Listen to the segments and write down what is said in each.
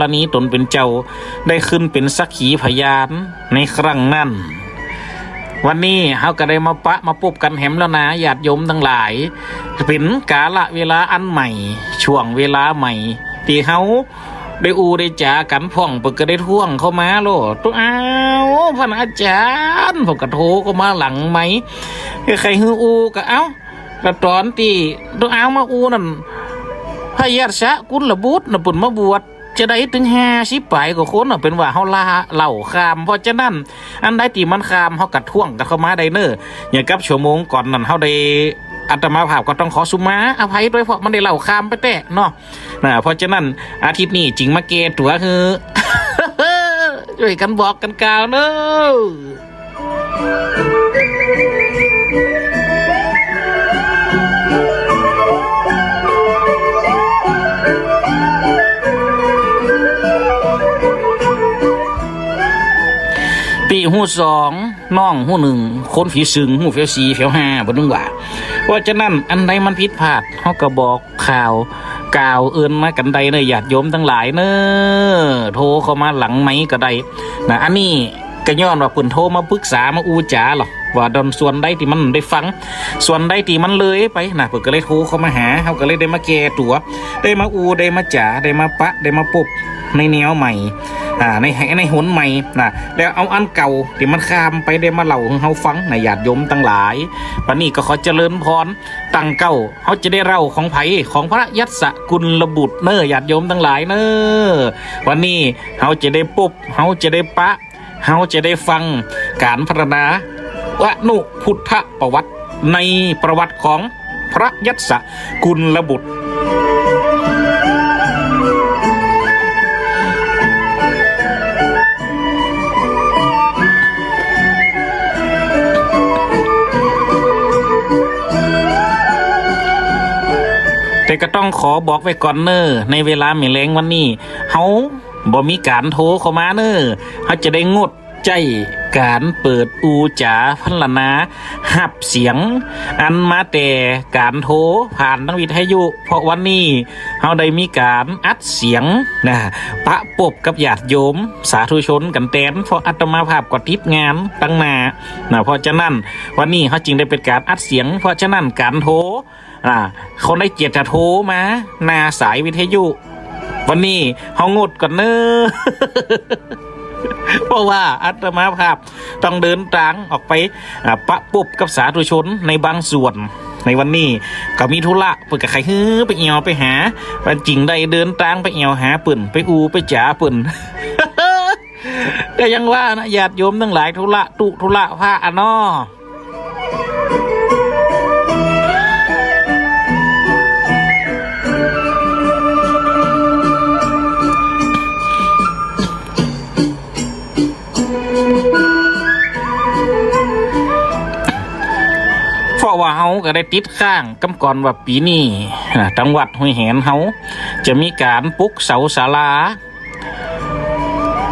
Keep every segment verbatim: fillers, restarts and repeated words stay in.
รณีต๋นเป๋นเจ้า ได้ขึ้นเป๋นสักขีพยานในครั้งนั้น วันนี้เฮาก็ได้มาปะมาปบกั๋นแหมแล้วนา ญาติโยมตังหลาย เป๋นกาละเวลาอันใหม่ ช่วงเวลาใหม่ ตี้เฮาได้อู้ได้จ๋ากั๋น พ่องเปิ้นก็ได้ท้วงเข้ามาโลด ตุ๊อ้าว พ่านอาจ๋ารย์ เปิ้นก็โทรเข้ามาหลังไมค์ ใค่หื้ออู้ก็ เอ้า ก็ต๋อนตี้ตุ๊อ้าวมาอู้นั่น พระยัสสะกุลบุตรน่ะ เปิ้นมาบวช จะได้ตึงห้าสิบป๋ายกว่าคนน่ะ เป๋นว่าเฮาละเล่าข้าม เพราะฉะนั้น อันใดตี้มันข้าม เฮาก็ท้วงกั๋นเข้ามาได้เน่อ อย่างกับชั่วโมงก่อนนั่น เฮาได้ อาตมาภาพก็ต้องขอสุมาอภัยตวย เพราะมันได้เล่าข้ามไปแต๊เนาะ นะ เพราะฉะนั้น อาทิตย์นี้จึงมาแก้ตั๋วหื้อ จ้วยกั๋นบอกกั๋นกล่าวเน่อ ปี้ฮู้สอง น้องฮู้นึ่ง คนผีซึ่งฮู้แผวสี่แผวห้า บ่นึ่งว่า เพราะฉะนั้น อันใดมันผิดพลาด เฮาก็บอกข่าว กล่าวเอิ้นมากั๋นได้เน่อ ญาติโยมตังหลายเน่อ โทรเข้ามาหลังไมค์ก็ได้ นะ อันนี้ก็ย้อนว่าเปิ้นโทรมาปรึกษามาอู้จ๋าลอ ว่าดอนส่วนใดตี้มันได้ฟัง ส่วนใดตี้มันเลยไปนะ เปิ้นก็เลยโทรเข้ามาหา เฮาก็เลยได้มาแก้ตั๋ว ได้มาอู้ ได้มาจ๋า ได้มาปะ ได้มาปบ ในแนวใหม่ อ่า ใน ในหนใหม่นะ แล้วเอาอันเก่าตี้มันข้ามไปได้มาเล่าหื้อเฮาฟังนะ ญาติโยมตังหลาย วันนี้ก็ขอเจริญพร ตังเก้า เฮาจะได้เล่าของใผ ของพระยัสสะกุลบุตรเน่อ ญาติโยมตังหลายเน่อ วันนี้เฮาจะได้ปบ เฮาจะได้ปะ เฮาจะได้ฟังก๋านพรรณนา อนุพุทธประวัติ ในประวัติของพระยัสสะกุลบุตร แต่ก็ต้องขอบอกไว้ก่อนเน่อ ในเวลาแหมแลงวันนี้ เฮา บ่มีก๋านโทรเข้ามาเน่อ เฮาจะได้งดใจ๊ก๋านเปิดอู้จ๋าพรรณนาฮับเสียง อันมาแต่ก๋านโทรผ่านตางวิทยุ เพราะวันนี้เฮาได้มีก๋านอัดเสียงนะ ปะปบกับญาติโยมสาธุชนกั๋นแตน เพราะอาตมาภาพก็ติดงานตังหน้านะ เพราะฉะนั้นวันนี้เฮาจึงได้เป๋นก๋านอัดเสียง เพราะฉะนั้นก๋านโทร อ่า คนใดเจียดจะโทรมาหน้าสายวิทยุ วันนี้เฮางดก่อนเน่อ เพราะว่าอาตมาภาพต้องเดินตางออกไป อ่า ปะปบกับสาธุชนในบางส่วน ในวันนี้ก็มีธุระ เปิ้นก็ใค่หื้อไปแอ่วไปหา วันจึงได้เดินตางไปแอ่วหาเปิ้น ไปอู้ไปจ๋าเปิ้น ก็ยังว่านะ ญาติโยมตังหลาย ธุระตุ๊ธุระพระอะเนาะ เพราะว่าเฮาก็ได้ติดค้างกำก่อนว่าปี๋นี้นะ ตังวัดห้วยแหนเฮาจะมีก๋านปลุกเสาศาลา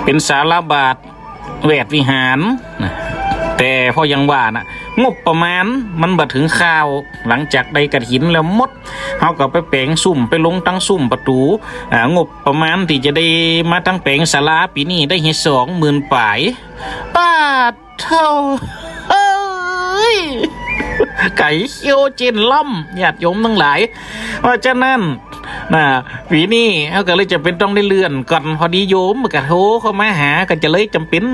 เป๋นศาลาบาทแวดวิหารนะ แต่เพราะยังว่านะ งบประมาณมันบ่เถิงคราว หลังจากได้กฐินแล้วหมด เฮาก็ไปแป๋งซุ่ม ไปลงตังซุ่มประตู๋ อ่า งบประมาณตี้จะได้มาตังแป๋งศาลาปี๋นี้ได้เหียสองหมื่นป๋าย ปาด โธ่ เฮ้ย ไก๋เคี้ยวเจ๊นล่ำ ญาติโยมตังหลาย เพราะฉะนั้น นะ ปี๋นี้เฮาก็เลยจ๋ำเป๋นต้องได้เลื่อนก่อน พอดีโยมก็โทรเข้ามาหา ก็จะเลยจ๋ำเป๋น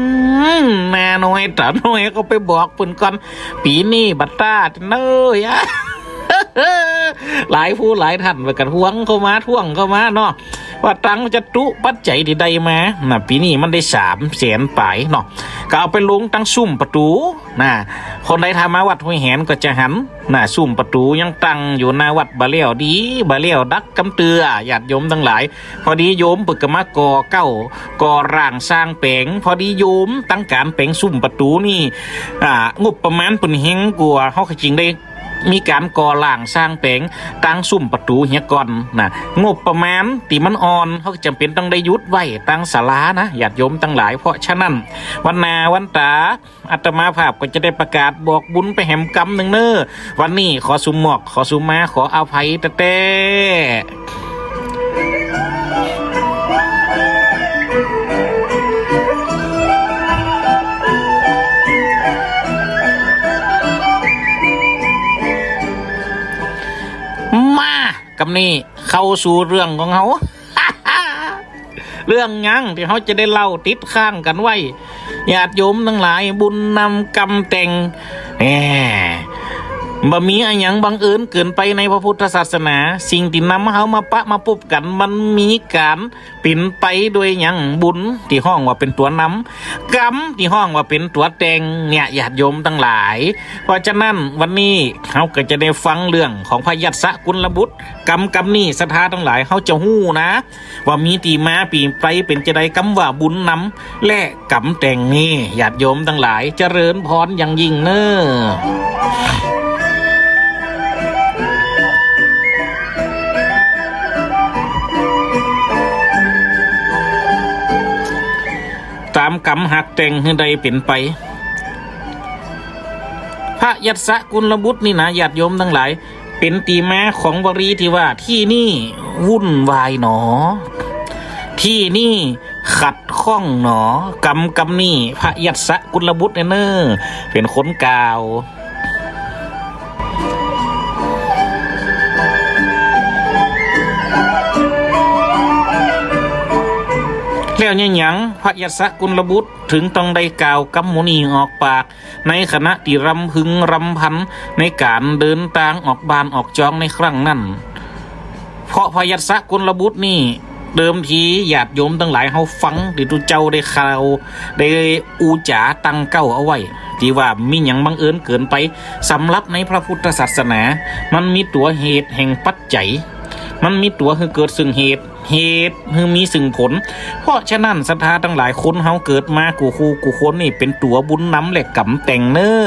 น้าน้อยต๋าน้อยก็ไปบอกเปิ้นก่อน ปี๋นี้บ่ต้าเน่อ หลายผู้หลายต้านเปิ้นก็ท้วงเข้ามา ท้วงเข้ามาเนาะ ว่าตังค์จตุปัจจัยตี้ได้มา น่ะ ปี๋นี้มันได้สามแสนป๋ายเนาะ ก็เอาไปลงตังซุ่มประตู๋ น่ะ คนใดถ้ามาวัดห้วยแหนก็จะหัน น่ะ ซุ่มประตู๋ยังตั้งอยู่หน้าวัดบ่แล้วดี บ่แล้วดักกำเตื้อ ญาติโยมตังหลาย พอดีโยมเปิ้นก็มาก่อเก๊า ก่อร่างสร้างแป๋ง พอดีโยมตังก๋านแป๋งซุ่มประตู๋นี่ อ่า งบประมาณเปิ้นเฮงกว่า เฮาก็จึงได้ มีก๋านก่อร่างสร้างแป๋งตังซุ่มประตู๋เหียก่อนน่ะ งบประมาณตี้มันอ่อน เฮาจ๋ำเป๋นต้องได้หยุดไว้ตังศาลานะ ญาติโยมตังหลาย เพราะฉะนั้น วันหน้าวันต๋า อาตมาภาพก็จะได้ประกาศบอกบุญไปแหมกำนึ่งเน่อ วันนี้ขอสุหมอก ขอสุมา ขออภัยแต๊ๆ ำนี้เข้าสู่เรื่องของเฮา เรื่องหยังตี้เฮาจะได้เล่าติดค้างกั๋นไว้ ญาติโยมตังหลาย บุญนำกรรมแต่ง แหม บ่มีอะหยังบังเอิญเกินไปในพระพุทธศาสนา สิ่งตี้นำเฮามาปะมาปบกั๋น มันมีก๋าน เป๋นไปโดยหยัง บุญตี้ฮ้องว่าเป๋นตั๋วนำ กรรมตี้ฮ้องว่าเป๋นตั๋วแต่ง เนี่ย ญาติโยมตังหลาย เพราะฉะนั้นวันนี้เฮาก็จะได้ฟังเรื่องของพระยัสสกุลบุตร กรรมกรรมนี้ศรัทธาตังหลาย เฮาจะฮู้นะ ว่ามีตี้มาเป๋นไปเป๋นจาใด กำว่าบุญนำ และกรรมแต่งนี่ ญาติโยมตังหลาย เจริญพรอย่างยิ่งเน้อ ต๋ามกรรมหักแต่งหื้อได้เป๋นไป พระยัสสกุลบุตรนี่นะ ญาติโยมตังหลาย เป๋นตี้มาของวลีตี้ว่า ตี้นี่วุ่นวายหนอ ตี้นี่ขัดข้องหนอ กรรมกรรมนี้ พระยัสสกุลบุตรเนี่ยเน้อ เป๋นคนกล่าว แล้วเยียะหยัง พระยัสสกุลบุตร เถิงต้องได้กล่าวกำหมู่นี้ออกปาก ในขณะตี้รำพึงรำพันในก๋านเดินตางออกบ้านออกจองในครั้งนั้น เพราะพระยัสสกุลบุตรนี่ เดิมทีญาติโยมตังหลายเฮาฟังตี้ตุ๊เจ้าได้กล่าว ได้อู้จ๋าตั้งเก๊าเอาไว้ ตี้ว่ามีหยังบังเอิญเกินไป สำหรับในพระพุทธศาสนา มันมีตั๋วเหตุแห่งปัจจัย มันมีตั๋วหื้อเกิดซึ่งเหตุ เหตุหื้อมีซึ่งผล เพราะฉะนั้นศรัทธาตังหลาย คนเฮาเกิดมากู้คู่กู้คนนี่เป๋นตั๋วบุญนำและกรรมแต่งเน้อ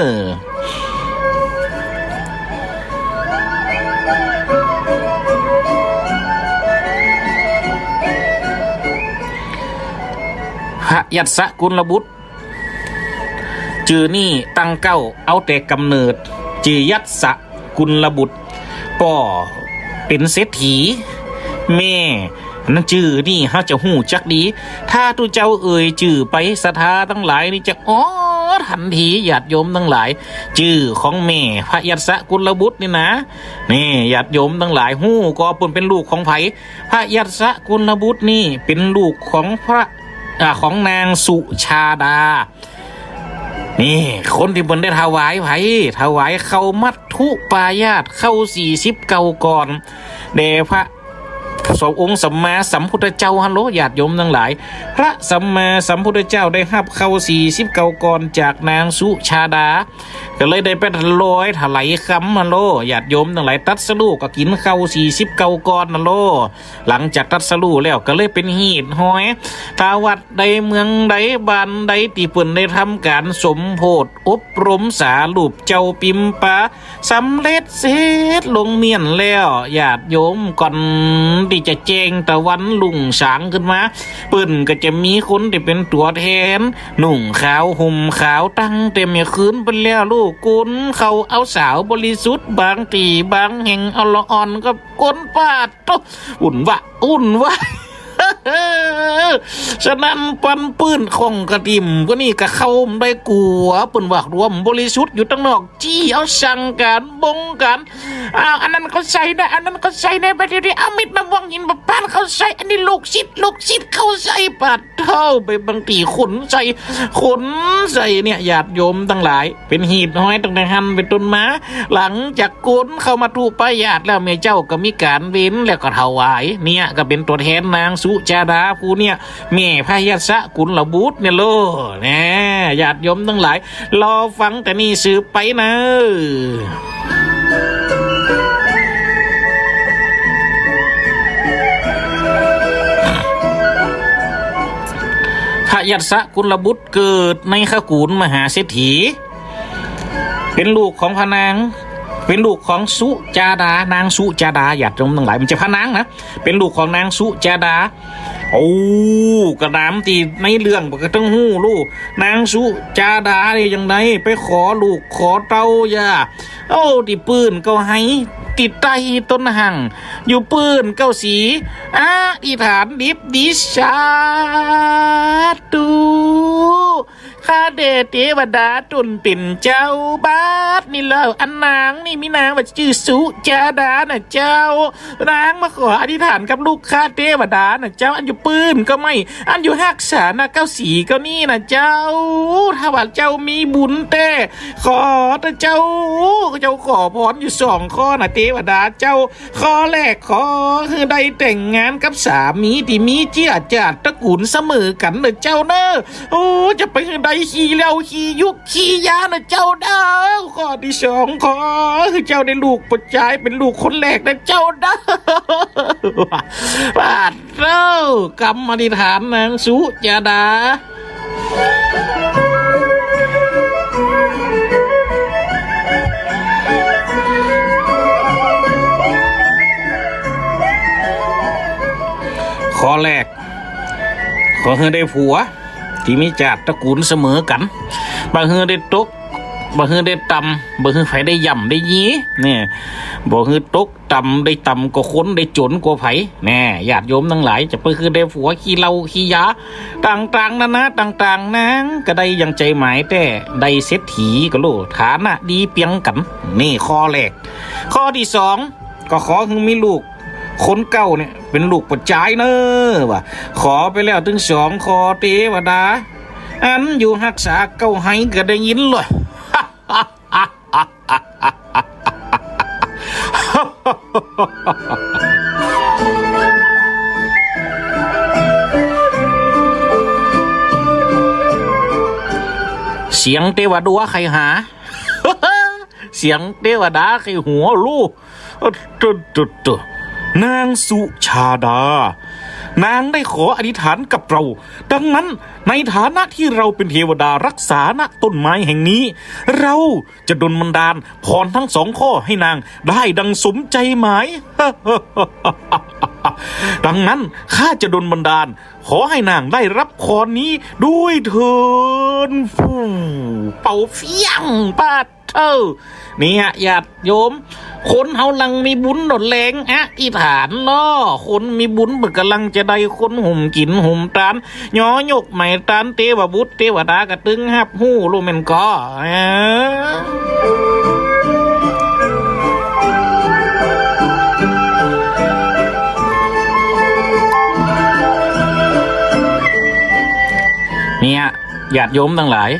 พระยัสสกุลบุตร จื้อนี่ตั้งเก๊าเอาแต่ก๋ำเนิด จื้อยัสสกุลบุตร ป้อเป๋นเศรษฐี แม่ นั้นจื้อนี่เฮาจะฮู้จักดี ถ้าตุ๊เจ้าเอ่ยจื้อไป ศรัทธาตังหลายนี่จะอ๋อตันที ญาติโยมตังหลาย จื้อของแม่พระยัสสกุลบุตรนี่นะ นี่ ญาติโยมตังหลาย ฮู้ก่อเปิ้นเป๋นลูกของใผ พระยัสสกุลบุตรนี่เป๋นลูกของพระ อ่า ของนางสุชาดา นี่ คนตี้เปิ้นได้ถวายใผ ถวายข้าวมัตถุปายาตร ข้าวสี่สิบเก้าก้อน แด่พระองค์สัมมาสัมพุทธเจ้าหั้นโล ญาติโยมตังหลาย พระสัมมาสัมพุทธเจ้าได้ฮับข้าวสี่สิบเก้าก้อนจากนางสุชาดา ก็เลยได้ไปลอยถวายกำหั้นโล ญาติโยมตังหลาย ตรัสรู้ก็กิ๋นข้าวสี่สิบเก้าก้อนหั้นโล หลังจากตรัสรู้แล้วก็เลยเป๋นฮีตฮอย ถ้าวัดใดเมืองใดบ้านใดตี้เปิ้นได้ทำก๋านสมโพธิอบรมสารูปเจ้าปิมปา สำเร็จเสร็จลงเมี้ยนแล้ว ญาติโยม ก่อนตี้จะแจ้งตะวันรุ่งสางขึ้นมา เปิ้นก็จะมีคนตี้เป๋นตั๋วแทน นุ่งขาวห่มขาวตั้งแต่เมื่อคืนไปแล้ว ลูกกุน เข้าเอาสาวบริสุทธิ์ บางตี้บางแห่งเอาละอ่อนกับคนปาด โต้ อุ่นวะ อุ่นวะ ฉะนั้นปันปื้นของกระติ่มก็นี่ก็เข้าบ่ได้กั๋ว เปิ้นว่ารวมบริสุทธิ์อยู่ตังนอก จี้เอาสั่งก๋านบงก๋าน อ้าว อันนั้นก็ใส่ได้ อันนั้นก็ใส่ได้ บัดเดี๋ยวนี้เอามีดมาบ่วงหินมาปาดเข้าใส่ อันนี้ลูกศิษย์ ลูกศิษย์เข้าใส่ ปาดโธ่ ไปบางตี้ขนใส่ ขนใส่เนี่ย ญาติโยมตังหลาย เป๋นฮีตฮอยตั้งแต่หั้นเป๋นต้นมา หลังจากกุนข้าวมัตถุปายาตรแล้ว แม่เจ้าก็มีก๋านเว้นแล้วก็ถวาย เนี่ยก็เป๋นตั๋วแทนนางสุชาดาผู้เนี่ย แม่พระยัสสกุลบุตรเนี่ยโล แน่ ญาติโยมตังหลาย รอฟังแต่นี่สืบไปเน้อ พระยัสสกุลบุตร เกิดในขกูลมหาเศรษฐี เป๋นลูกของพระนาง เป๋นลูกของสุจาดา นางสุจาดา ญาติโยมตังหลาย บ่ใจ้พระนางนะ เป๋นลูกของนางสุจาดา โอ้ กระดามตี้ในเรื่องบ่ก็ต้องฮู้ลูก นางสุจาดาเนี่ยจั่งใด ไปขอลูกขอเต้าอย่า โอ้ ตี้ปื้นก็ไห้ ตี้ใต้ต้นหั้ง อยู่ปื้นก็สี อธิษฐานดิบดี สาธุ แด่เตวดาต๋นเป๋นเจ้า บาดนี้แล้ว อันนางนี่มีนามว่าจื้อสุจาดาน่ะเจ้า นางมาขออธิษฐานกับลูกข้าเตวดาน่ะเจ้า อันอยู่ปื้นก็ไม่ อันอยู่ฮักษานาเก้าสีก็นี่น่ะเจ้า ถ้าว่าเจ้ามีบุญแต๊ ขอเต๊อะเจ้า เจ้าขอพรอยู่สองข้อน่ะเตวดาเจ้า ข้อแรกขอหื้อได้แต่งงานกับสามีตี้มีเจื้อจาติตระกู๋นเสมอกั๋นเน่อเจ้าเน่อ โอ้ จะไปหื้อได้ขี้เหล้าขี้ยุกขี้ยาเน่อเจ้าเน่อ ข้อตี้สองขอหื้อเจ้าได้ลูกป้อจายเป๋นลูกคนแรกเน่อเจ้าเน่อ ปาดเต้า กำอธิษฐานนางสุจาดา ข้อแรก ขอหื้อได้ผัวตี้มีจาติตระกู๋นเสมอกั๋น บ่หื้อได้ตก บ่หื้อได้ต่ำ บ่หื้อใผได้ย่ำได้ยี เนี่ย บ่หื้อตก ต่ำได้ต่ำกว่าคน ได้จ๋นกว่าใผ แน่ ญาติโยมตังหลาย จะไปหื้อได้ผัวขี้เหล้าขี้ยา ต่างๆ นานา ต่างๆ นางก็ได้อย่างใจ๋หมายแต๊ ได้เศรษฐีก็โล ฐานะดีเปียงกั๋น นี่ข้อแรก ข้อตี้สอง ก็ขอหื้อมีลูก คนเก้าเนี่ยเป๋นลูกป้อจายเน่อ ว่า ขอไปแล้วตึงสองข้อเตวดา อันอยู่ฮักษาเก้าไฮก็ได้ยินเลย เสียงเตวดาใค่หา เสียงเตวดาใค่หัวลู่ โอ้ ตุ๊ดตุ๊ดตุ๊ด นางสุจาดา นางได้ขออธิษฐานกับเรา ดังนั้นในฐานะตี้เราเป๋นเตวดาฮักษา ณ ต้นไม้แห่งนี้ เรา จะดลบันดาลพรตึงสองข้อหื้อนางได้ดังสมใจ๋หมาย ดังนั้นข้าจะดลบันดาล ขอหื้อนางได้ฮับพรนี้ด้วยเถิด ฟู่ เป่าเฟี้ยง ปาดเต้อ เนี่ย ญาติโยม คนเฮาหลังมีบุญโดดแหลงอธิษฐานเนาะ คนมีบุญเปิ้นก่ำลังจะได้คนหุมกิ๋นหุมตาน ยอยกไหมตาน เตวบุตรเตวดาก็ตึงฮับฮู้ ฮู้แม่นก่อ เออ เนี่ย ญาติโยมตังหลาย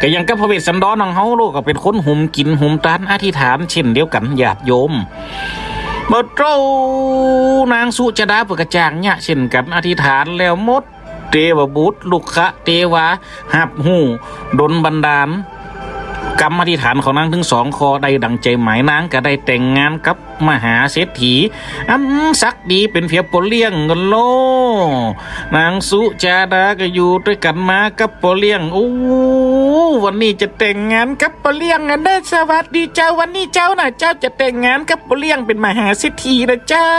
ก็อย่างกับพระเวสสันดรของเฮาโลก ก็เป๋นคนหุมกิ๋นหุมตานอธิษฐานเช่นเดียวกั๋น ญาติโยม บ่เต้า นางสุจาดาเปิ้นก็จางเยียะเช่นกั๋น อธิษฐานแล้วหมด เตวบุตร รุกขเตวา ฮับฮู้ ดลบันดาล กำอธิษฐานของนางตึงสองข้อได้ดังใจ๋หมาย นางก็ได้แต่งงานกับมหาเศรษฐี อันสักดีเป๋นเปียป้อเลี้ยงกั๋นโล นางสุจาดาก็อยู่ตวยกั๋นมากับป้อเลี้ยง โอ้ วันนี้จะแต่งงานกับป้อเลี้ยงอันเน่อ สวัสดีเจ้า วันนี้เจ้าน่ะ เจ้าจะแต่งงานกับป้อเลี้ยงเป๋นมหาเศรษฐีน่ะเจ้า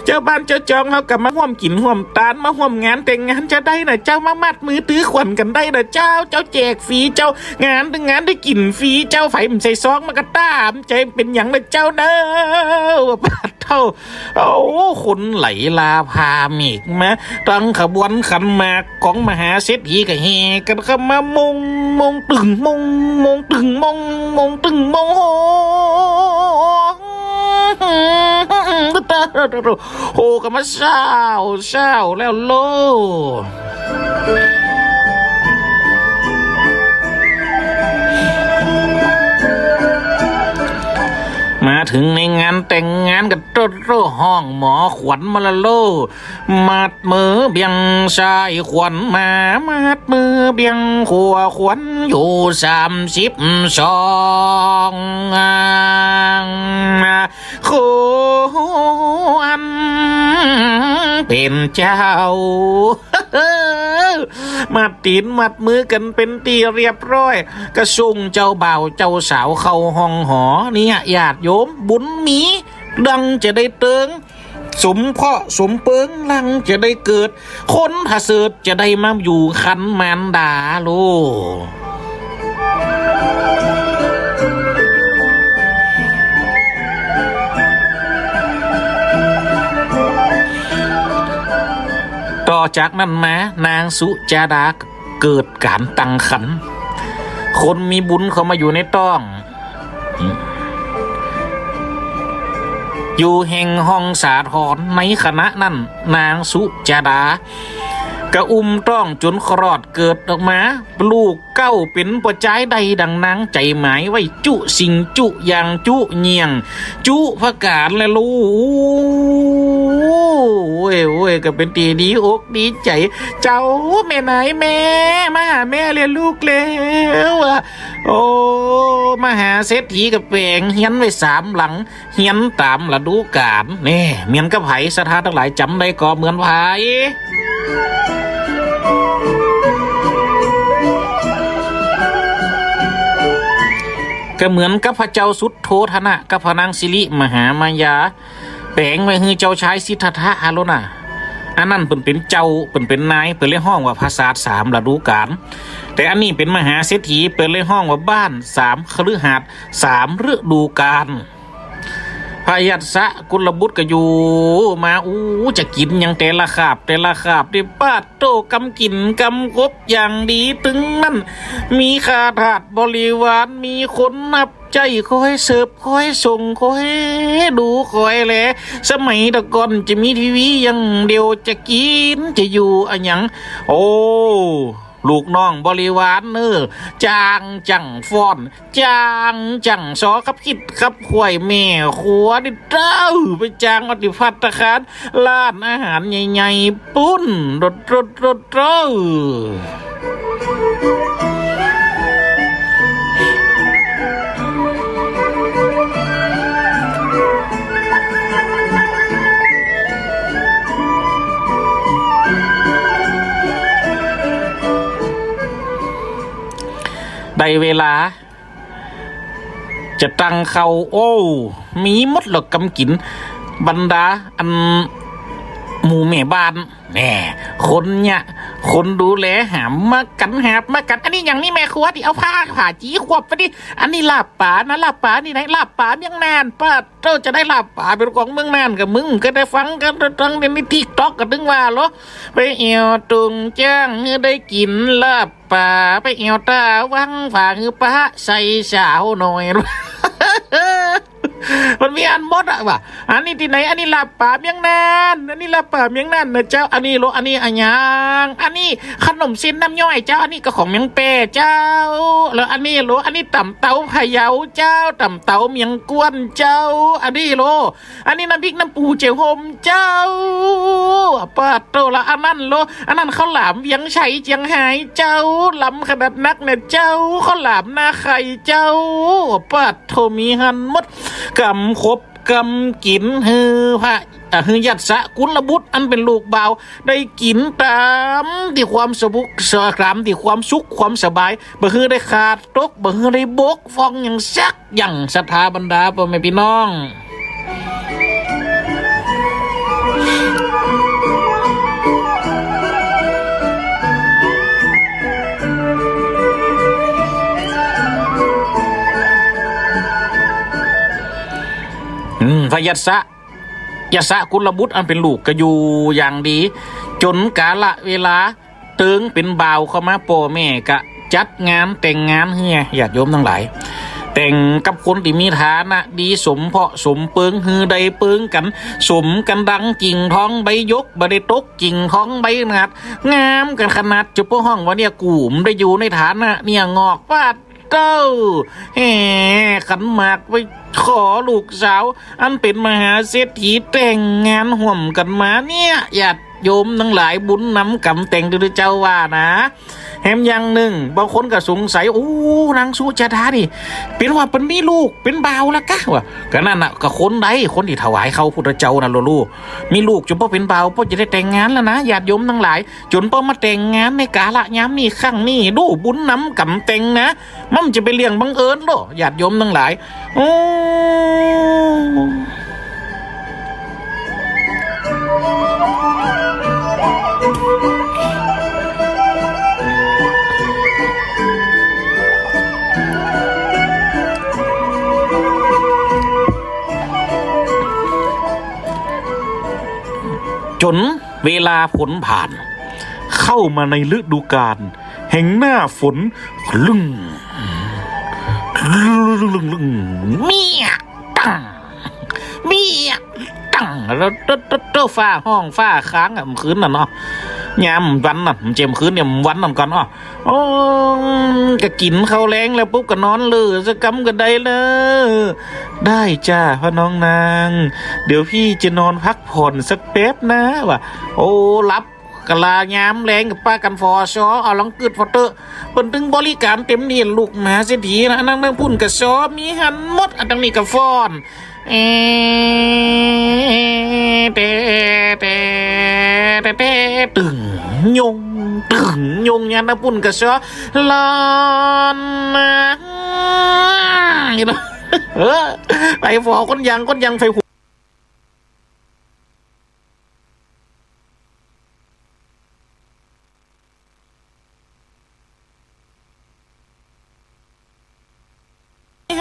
เจ้าบ้านเจ้าจองเฮาก็มาฮ่วมกิ๋นฮ่วมตาน มาฮ่วมงานแต่งงานจะได้น่ะเจ้า มามัดมือตื้อขวัญกั๋นได้น่ะเจ้า เจ้าแจกฟรีเจ้า งานตึงงานได้กิ๋นฟรีเจ้า ใผบ่ใส่ซองมาก็ต๋ามใจ๋ เป๋นหยังน่ะเจ้าเน่อ ปาดเต้อ โอ้ คนไหลลาพาเมฆมา ตึงขบวนขันหมากของมหาเศรษฐีก็แห่กั๋นเข้ามา มง มงตึงมง มงตึงมง มงตึงมง โอ้ โอ้ ก็มาเซ้า เซ้าแล้วโล มาเถิงในงานแต่งงานก็โต้ๆ ฮ้องหมอขวัญมาละโล มัดมือเบี่ยงซ้ายขวัญมา มัดมือเบี่ยงขวาขวัญอยู่สามสิบสอง ขวัญเป๋นเจ้า มัดตี๋นมัดมือกั๋นเป๋นตี้เรียบร้อย ก็ส่งเจ้าบ่าวเจ้าสาวเข้าห้องหอ เนี่ย ญาติโยม บุญมี ดังจะได้เติง สมเคราะห์สมเปิง หลังจะได้เกิด คนผะเสริฐจะได้มาอยู่ครรภ์มารดาโล ต่อจากนั้นมา นางสุจาดา เกิดก๋านตั้งครรภ์ คนมีบุญเข้ามาอยู่ในต๊อง อยู่แห่งห้องสาธร ในขณะนั้น นางสุจาดา ก็อุ้มต๊องจ๋นคลอดเกิดออกมา ลูกเก๊าเป๋นป้อจายได้ดังนางใจ๋หมายไว้ จุสิ่งจุอย่างจุเยี่ยง จุประก๋านแลลูก โอ้ย โอ้ย ก็เป๋นตี้ดีอกดีใจ๋ เจ้าแม่นายแม่ มาหาแม่แลลูกแล ว่า โอ้ มหาเศรษฐีก็แป๋งเฮือนไว้สามหลัง เฮือนต๋ามฤดูก๋าล แน่ เหมือนกับใผ ศรัทธาตังหลายจ๋ำได้ก่อเหมือนใผ ก็เหมือนกับพระเจ้าสุทโธทนะกับพระนางสิริมหามายา แป๋งไว้หื้อเจ้าชายสิทธัตถะหั้นโลนะ อันนั้นเปิ้นเป๋นเจ้า เปิ้นเป๋นนาย เปิ้นเลยฮ้องว่าปราสาทสามฤดูก๋าล แต่อันนี้เป๋นมหาเศรษฐี เปิ้นเลยฮ้องว่าบ้านสามคฤหาสน์สามฤดูก๋าล พระยัสสะกุลบุตรก็อยู่มา อู้ จะกิ๋นหยังแต่ละคาบ แต่ละคาบ ได้ปาดโต้ กำกิ๋นกำครบอย่างดี ตึงนั้น มีข้าทาสบริวาร มีคนฮับ ใจ๊คอยเสิร์ฟ คอยส่ง คอยดู คอยแล สมัยแต่ก่อนจะมีทีวีอย่างเดียว จะกิ๋น จะอยู่อะหยัง โอ้ ลูกน้องบริวารเน่อ จ้างจั่งฟ้อน จ้างจั่งซอ ขับขิดขับขว้าย แม่ครัวนี่เต้อ ไปจ้างเอาตี้ภัตตาคาร ร้านอาหารใหญ่ๆ ปู้น โดด โดด โดด โดด ได้เวลา จะตั้งเข้า โอ้ มีหมดแล้วกำกิ๋น บรรดาอันหมู่แม่บ้าน แน่ คนเนี่ย คนดูแลหามมากั๋น หาบมากั๋น อันนี้หยังนี่แม่ครัว ตี้เอาผ้า ผ้าจี๋ขวับไปดิ อันนี้ลาบป๋านะ ลาบป๋านี่ไหน ลาบป๋าเมืองน่าน ปาดโต้ จะได้ลาบป๋าเป๋นของเมืองน่าน ก็มึงก็ได้ฟังกั๋นตังในติ๊กต็อกก็ตึงว่าโล ไปแอ่วตุงจ้างหื้อได้กิ๋นลาบ ป๋าไปแอ่วต๋าวัง ฝากหื้อป๊าใส่สาวหน่อย มันมีอันหมดอะว่ะ อันนี้ตี้ไหน อันนี้ลาบป๋าเมืองน่าน อันนี้ลาบป๋าเมืองน่านเน่อเจ้า อันนี้โล อันนี้อะหยัง อันนี้ขนมเส้นน้ำย้อยเจ้า อันนี้ก็ของเมืองแป้เจ้า แล้วอันนี้โล อันนี้ต๋ำเต๋าพะเยาเจ้า ต๋ำเต๋าเมืองกวนเจ้า อันนี้โล อันนี้น้ำพริกน้ำปูเจ๋วโฮมเจ้า ปาดโต้ ละอันนั้นโล อันนั้นข้าวหลามเวียงชัยเจียงฮายเจ้า ล้ำขนาดนักเนี่ยเจ้า ข้าวหลามนาไข่เจ้า ปาดโต้ มีหันหมด กำครบกำกิ๋น หื้อพระ อ่ะ หื้อยัสสะกุลบุตรอันเป๋นลูกบ่าว ได้กิ๋นต๋ามตี้ความสะบุก ต๋ามตี้ความสุขความสบาย บ่หื้อได้ขาดตก บ่หื้อได้บกพร่องหยังสักอย่าง ศรัทธาบรรดาป้อแม่ปี้น้อง อืม พระยัสสะ ยัสสะกุลบุตรอันเป๋นลูกก็อยู่อย่างดี จ๋นกาละเวลา เติงเป๋นบ่าวเข้ามา ป้อแม่ก็จัดงานแต่งงานหื้อ ญาติโยมตังหลาย แต่งกับคนตี้มีฐานะดี สมเพาะสมเปิง หื้อได้เปิงกั๋น สมกั๋นดังกิ่งทองใบหยก บ่ได้ตกกิ่งทองใบหนาด งามกั๋นขนาด จะป้อฮ้องว่าเนี่ย กูบ่ได้อยู่ในฐานะเนี่ย งอก ปาด เต้า แห่ขันหมากไปขอลูกสาว อันเป๋นมหาเศรษฐีแต่งงานฮ่วมกั๋นมาเนี่ย ญาติโยมตังหลาย บุญนำก๋ำแต่งเต๊อะเจ้าว่านะ แหมอย่างนึ่ง บางคนก็สงสัย โอ้ นางสุจาดานี่ เป๋นว่าเปิ้นมีลูกเป๋นบ่าวแล้วกา ว่า ก็นั่นน่ะ ก็คนใด คนตี้ถวายเข้าพุทธเจ้าน่ะโลลูก มีลูกจ๋นป้อเป๋นบ่าว ป้อจะได้แต่งงานแล้วนะ ญาติโยมตังหลาย จ๋นป้อมาแต่งงานในกาละยามนี้ ครั้งนี้ ดูบุญนำก๋ำแต่งนะ มันจะเป๋นเรื่องบังเอิญโล ญาติโยมตังหลาย โอ้ จ๋น เวลาฝนผ่าน เข้ามาในฤดูกาล แห่งหน้าฝน ลึ่ง ลึ่ง เมียตัง เมียตัง แล้วเต๊อะ เต๊อะ เต๊อะ ฟ้าฮ้อง ฟ้าค้างอะ เมื่อคืนน่ะเนาะ ยามวันน่ะ บ่ใจ้เมื่อคืนเนี่ย วันนั้นก่อนอ้อ โอ้ ก็กิ๋นข้าวแลงแล้วปุ๊บก็นอนเล่อสักกำก็ได้เล่อ ได้จ้า พ่อน้องนาง เดี๋ยวพี่จะนอนพักผ่อนสักแป๊บนะ ว่า โอ้ หลับ กะลายามแลงก็ปากั๋นฝ่อซอ เอาหลังกึ๊ดฝ่อเต๊อะ เปิ้นตึงบริก๋ารเต๋มเดี่ยว ลูกมหาเศรษฐีนะ อันนั้น อันนั้นปุ้นก็ซอ มีหันหมด อันตังนี้ก็ฟ้อน เอ เต เต เต เต ตึง ยง ตึง ยง ยามอันนั้นปุ้นก็ซอ ลอนนะ นี่เนาะ เออ ไปฝ่อก้นยาง ก้นยางไฟหู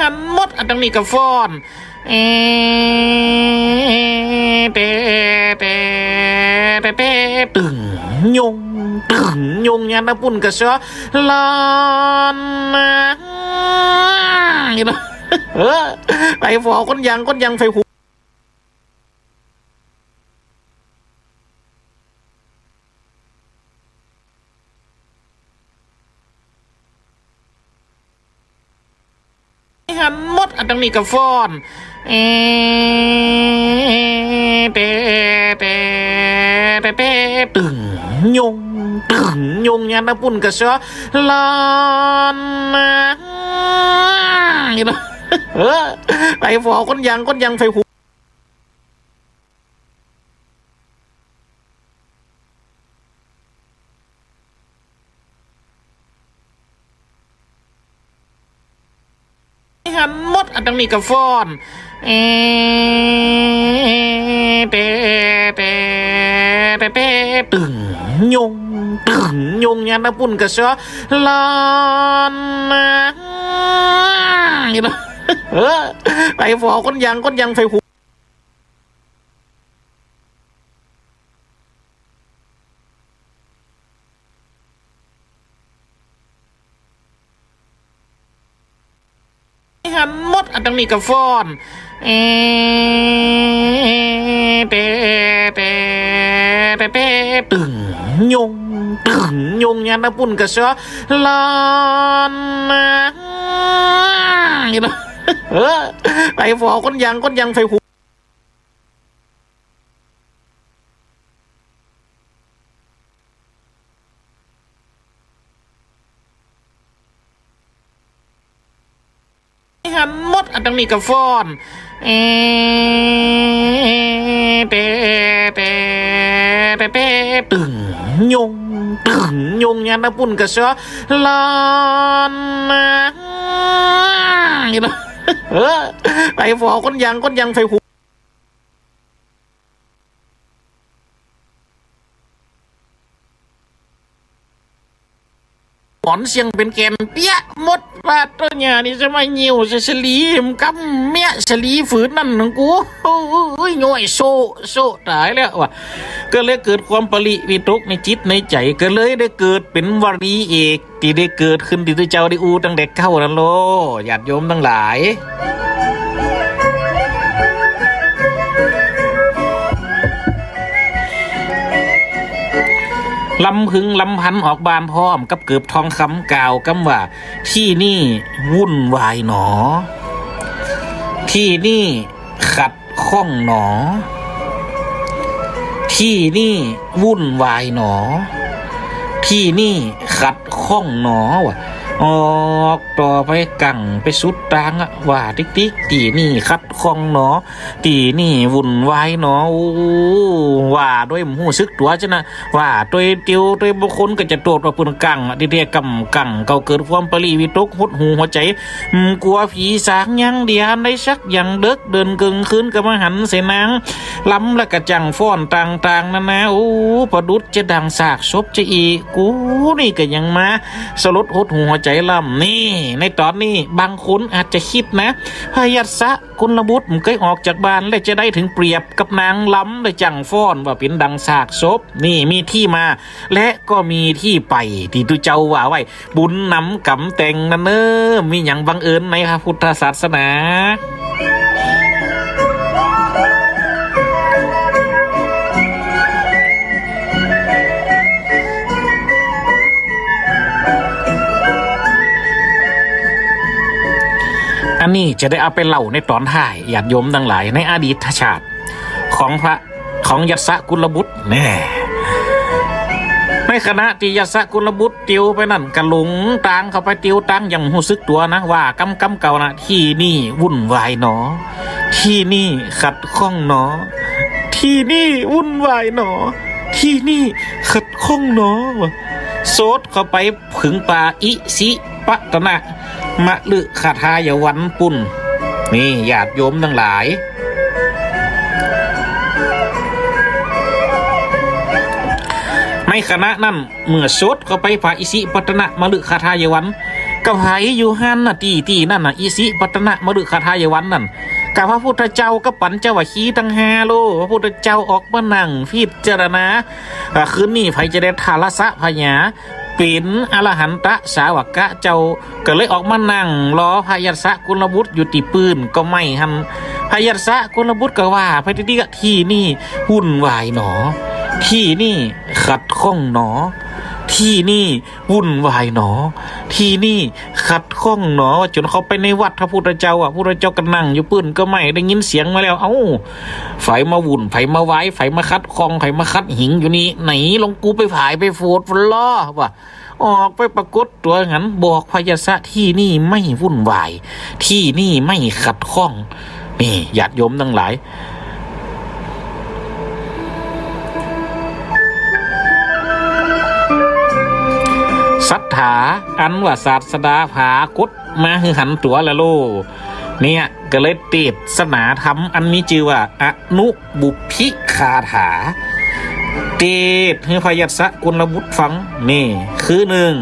หันหมด อันตังนี้ก็ฟ้อน เอ เต เต เต เต ตึง ยง ตึง ยง ยามอันนั้นปุ้นก็ซอ ลอนนะ นี่เนาะ เออ ไปฝ่อก้นยาง ก้นยางไฟหู หันหมด อันตังนี้ก็ฟ้อน เอ เต เต เต เต ตึง ยง ตึง ยง ยามอันนั้นปุ้นก็ซอ ลอนนะ นี่เนาะ เออ ไปฝ่อก้นยาง ก้นยางไฟหู หันหมด อันตังนี้ก็ฟ้อน เอ เต เต เต เต ตึง ยง ตึง ยง ยามอันนั้นปุ้นก็ซอ ลอนนะ นี่เนาะ เออ ไปฝ่อก้นยาง ก้นยางไฟหู หันหมด อันตังนี้ก็ฟ้อน เอ เต เต เต เต ตึง ยง ตึง ยง ยามอันนั้นปุ้นก็ซอ ลอนนะ นี่เนาะ เออ ไปฝ่อก้นยาง ก้นยางไฟหู หันหมด อันตังนี้ก็ฟ้อน เอ เต เต เต เต ตึง ยง ตึง ยง ยามอันนั้นปุ้นก็ซอ ลอนนะ นี่เนาะ เออ ไปฝ่อก้นยาง ก้นยางไฟหู หมอนเสียงเป๋นแก่นเปี้ยะหมด ปาดโต้ ยานี่จะมาเหี่ยวใส่สะหลี กำเมี้ยสะหลีฝืนนั่นของกู โอ้ย ย้อยโซ่ โซ่ต๋ายแล้วว่ะ ก็เลยเกิดความปริวิตกในจิตในใจ๋ ก็เลยได้เกิดเป๋นวลีเอก ตี้ได้เกิดขึ้นตี้เจ้าได้อู้ตั้งแต่เก๊านั้นโล ญาติโยมตังหลาย ลำพึงลำพันออกบ้านพร้อมกับเกือบทองคำ กล่าวกำว่า ตี้นี่วุ่นวายหนอ ตี้นี่ขัด ข้องหนอ ตี้นี่วุ่นวายหนอ ตี้นี่ขัดข้องหนอ ว่า ออกต่อไปกั๋งไปสุดตางอะ ว่าติ๊กๆ ตี้นี่ขัดข้องหนอ ตี้นี่วุ่นวายหนอ โอ้ ว่าโดยบ่ฮู้สึกตั๋วจ้ะนะ ว่าโดยเตียวโดยบางคนก็จะโต้ษว่าเปิ้นกั๋งอะ ตี้แต๊กั๋มกั๋ง ก็เกิดความปริวิตกหดหู่หัวใจ๋ อืม กั๋วผีสางยังเดียนได้สักอย่างเดิ็ก เดินเกิ่งคืนก็บ่หันใส่นาง ลำแล้วก็จั่งฟ้อนต่างๆ นานา โอ้ ประดุจจะดั่งซากศพจะอี้ กูนี่ก็ยังมาสลดหดหู่หัวใจ๋ ใจ๋ลำ นี่ ในต๋อนนี้บางคนอาจจะกึ๊ดนะ พยัสสะกุลบุตรบ่เกยออกจากบ้าน และจะได้เถิงเปรียบกับนางลำ และจั้งฟ้อนว่าเป๋นดั่งซากศพ นี่มีตี้มา และก็มีตี้ไป ตี้ตุ๊เจ้าว่าไว้ บุญนำก๋รรมแต่งนั้นเน่อ มีหยังบังเอิญในพระพุทธศาสนา อันนี้จะได้เอาไปเล่าในต๋อนท้าย ญาติโยมตังหลาย ในอดีตชาติของพระ ของยัสสะกุลบุตรแน่ ในขณะตี้ยัสสะกุลบุตรเตียวไปนั้น ก็หลงตางเข้าไป เตียวตางอย่างฮู้สึกตั๋วนะ ว่ากำกำเก่านะ ตี้นี่วุ่นวายหนอ ตี้นี่ขัดข้องหนอ ตี้นี่วุ่นวายหนอ ตี้นี่ขัดข้องหนอ โสดเข้าไปเถิงป่าอิสิปตนะมฤคทายวันปุ้น นี่ญาติโยมตังหลาย ในขณะนั้นเมื่อโสดเข้าไปป่าอิสิปตนะมฤคทายวัน ก็ใผอยู่หั้นนะ ตี้ตี้นั้นนะ อิสิปตนะมฤคทายวันนั้น ก็พระพุทธเจ้ากับปัญจวัคคีย์ตังห้าโล พระพุทธเจ้าออกมานั่งพิจารณา อ่า คืนนี้ใผจะได้ทาสะผญา เป๋นอรหันตสาวกะเจ้า ก็เลยออกมานั่งรอพยัสสะกุลบุตรอยู่ตี้ปื้นก้อไม้หั้น พยัสสะกุลบุตรก็ว่าไปตี้ตี้ ตี้นี่วุ่นวายหนอ ตี้นี่ขัดข้องหนอ ตี้นี่วุ่นวายหนอ ตี้นี่ขัดข้องหนอ จ๋นเข้าไปในวัดพระพุทธเจ้าอะ พระพุทธเจ้าก็นั่งอยู่ปื้นก้อไม้ ได้ยินเสียงมาแล้ว เอ้า ใผมาวุ่น ใผมาวาย ใผมาขัดข้อง ใผมาขัดหิงอยู่นี่ ไหนลองกูไปผายไปโฝดฝนล้อ ว่า ออกไปปรากฏตั๋วหั้น บอกพยัสสะ ตี้นี่ไม่วุ่นวาย ตี้นี่ไม่ขัดข้อง นี่ญาติโยมตังหลาย ศรัทธาอันว่าศาสดาผากฏมาหื้อหันตั๋วละโล เนี่ย ก็เลยเตสนาธรรมอันมีจื้อว่าอนุบุพพิคาถา เตสน์หื้อพยัสสะกุลบุตรฟัง นี่ คือหนึ่ง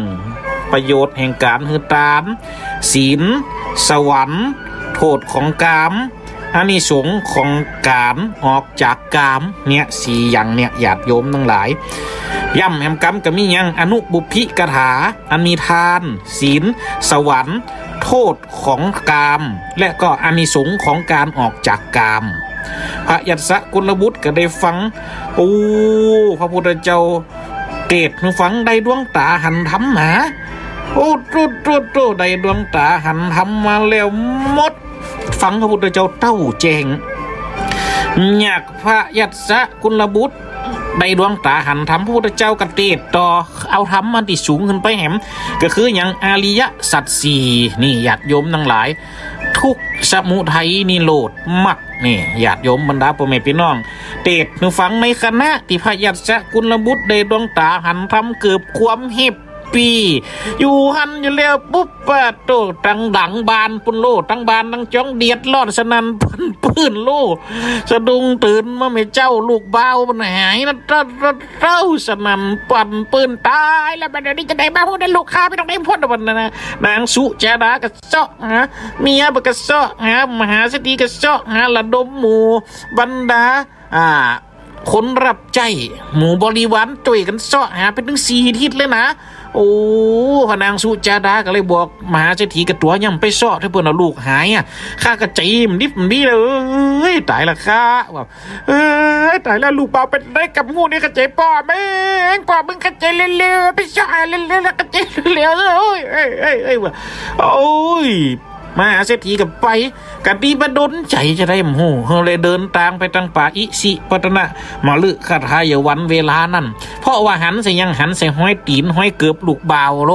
ประโยชน์แห่งก๋านหื้อตาน ศีล สวรรค์ โทษของกาม อานิสงส์ของก๋านออกจากกาม เนี่ย สี่อย่างเนี่ย ญาติโยมตังหลาย ย่ำแหมกำก็มีหยัง อนุบุพพิคาถา อันมีตาน ศีล สวรรค์ โทษของกาม และก็อานิสงส์ของก๋านออกจากกาม พยัสสะกุลบุตรก็ได้ฟัง โอ้ พระพุทธเจ้าเตสน์หื้อฟัง ได้ดวงต๋าหันธรรมหนา โอ้ โต้ โต้ โต้ ได้ดวงต๋าหันธรรมมาแล้วหมด ฟังพระพุทธเจ้าแจ้งแจ้ง ยากพยัสสะกุลบุตร ได้ดวงต๋าหันธรรม พระพุทธเจ้าก็เตสน์ต่อ เอาธรรมอันตี้สูงขึ้นไปแหม ก็คือหยัง อริยสัจสี่ นี่ญาติโยมตังหลาย ทุกข์ สมุทัย นิโรธ มรรค นี่ญาติโยมบรรดาป้อแม่ปี้น้อง เตสน์หื้อฟัง ในขณะตี้พยัสสะกุลบุตรได้ดวงต๋าหันธรรมเกิดความแฮปปี้ อยู่หั้นอยู่แล้วปุ๊บ ปะโต้ ตังหลังบ้านปุ้นโล ตังบ้านตังจองเดือดร้อนสนั่นปันปื้นโล สะดุ้งตื่นมา แม่เจ้า ลูกบ่าวมันหายนะ เต้า เต้า เต้า สนั่นปันปื้น ต๋ายแล้ว บัดนี้จะได้มาพูดนะ ลูกข้าไปตรงไหนพ้นวันนั้นนะ นางสุจาดาก็เซาะหา เมียบ่ก็เซาะหา มหาเศรษฐีก็เซาะหา ระดมหมู่บรรดา อ่า คนรับใจ๊ หมู่บริวารจ้วยกั๋นเซาะหาไปเถิงสี่ทิศเลยนะ โอ้ พระนางสุจาดาก็เลยบอกมหาเศรษฐีกับตั๋ว อย่าไปเซาะ ถ้าเปิ้นเอาลูกหายอะ ข้าก็ใจ๋บ่ดิบบ่ดีเลย เอ้ย ต๋ายละข้า ว่า เอ้ย ต๋ายแล้ว ลูกบ่าวเป๋นใดกับหมู่นี่ ข้าใจ๋ป้อเมือง ป้อเมือง ข้าใจ๋เร็วๆ ไปเซาะหาเร็วๆ แล้วข้าใจ๋เร็วๆ เอ้ย เอ้ย เอ้ย เอ้ย ว่า โอ้ย มหาเศรษฐีก็ไป กะดีบ่ดนใจ๋จะได้บ่ฮู้ เฮาเลยเดินตางไปตางป่าอิสิปตนะมฤคทายวันเวลานั้น เพราะว่าหันใส่หยัง หันใส่ฮอยตี๋นฮอยเกิบลูกบ่าวโล